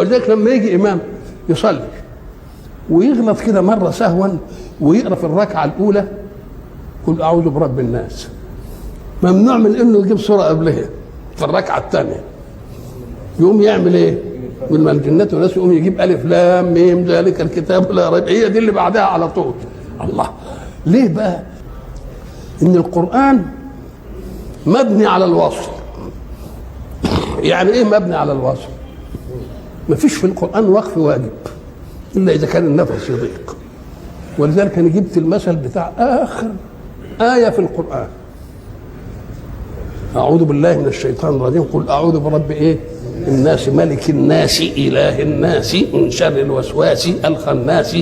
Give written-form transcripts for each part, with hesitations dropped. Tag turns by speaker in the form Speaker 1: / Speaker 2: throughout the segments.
Speaker 1: ولذلك لما يجي إمام يصلي ويغلط كده مرة سهوا ويقرأ في الركعة الأولى قل أعوذ برب الناس، ممنوع من إنه يجيب سورة قبلها في الركعة الثانية. يقوم يعمل إيه؟ من الجنة والناس، يقوم يجيب ألف لام ميم ذلك الكتاب لا ريب، هي دي اللي بعدها على طول. الله، ليه بقى؟ إن القرآن مبني على الوصل. يعني إيه مبني على الوصل؟ مفيش في القرآن وقف واجب إلا إذا كان النفس يضيق. ولذلك أنا جبت المثل بتاع آخر آية في القرآن، أعوذ بالله من الشيطان الرجيم، قل أعوذ برب إيه؟ الناس، ملك الناس، إله الناس، من شر الوسواس الخناس،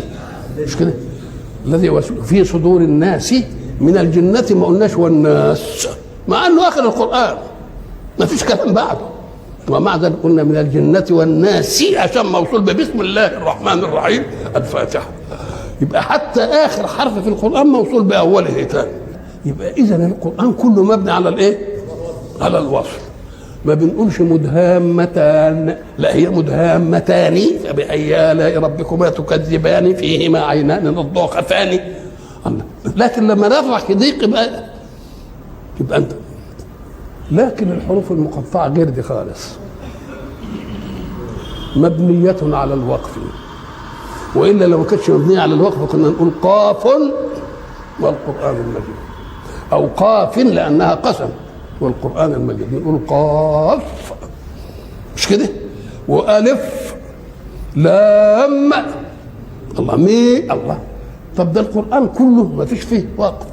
Speaker 1: مش كده؟ الذي في صدور الناس من الجنة، ما قلناش والناس، مع أنه آخر القرآن ما فيش كلام بعده، ومع ذلك قلنا من الجنة والناس عشان موصول ببسم الله الرحمن الرحيم الفاتحة. يبقى حتى آخر حرف في القرآن موصول بأوله تاني. يبقى إذن القرآن كله مبني على الإيه؟ على الوصل. ما بنقولش مدهامتان، لا هي مدهامتان، فبأي آلاء ربكما تكذبان، فيهما عينان نضاختان. لكن لما نفرح يضيق يبقى أنت. لكن الحروف المقطعة غير دي خالص، مبنية على الوقف، وإلا لو ما كانتش مبنية على الوقف كنا نقول قاف والقرآن المجيد، أو قاف لأنها قسم والقرآن المجيد، نقول قاف مش كده، وألف لام الله مي الله. طب ده القرآن كله ما فيش فيه وقف،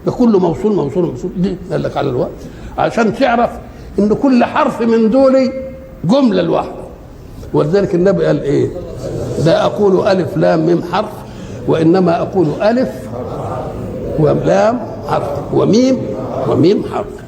Speaker 1: ده كله موصول موصول موصول. دي قال لك على الوقف عشان تعرف ان كل حرف من دول جملة لوحده. ولذلك النبي قال ايه؟ لا اقول الف لام ميم حرف، وانما اقول الف ولام حرف وميم وميم حرف.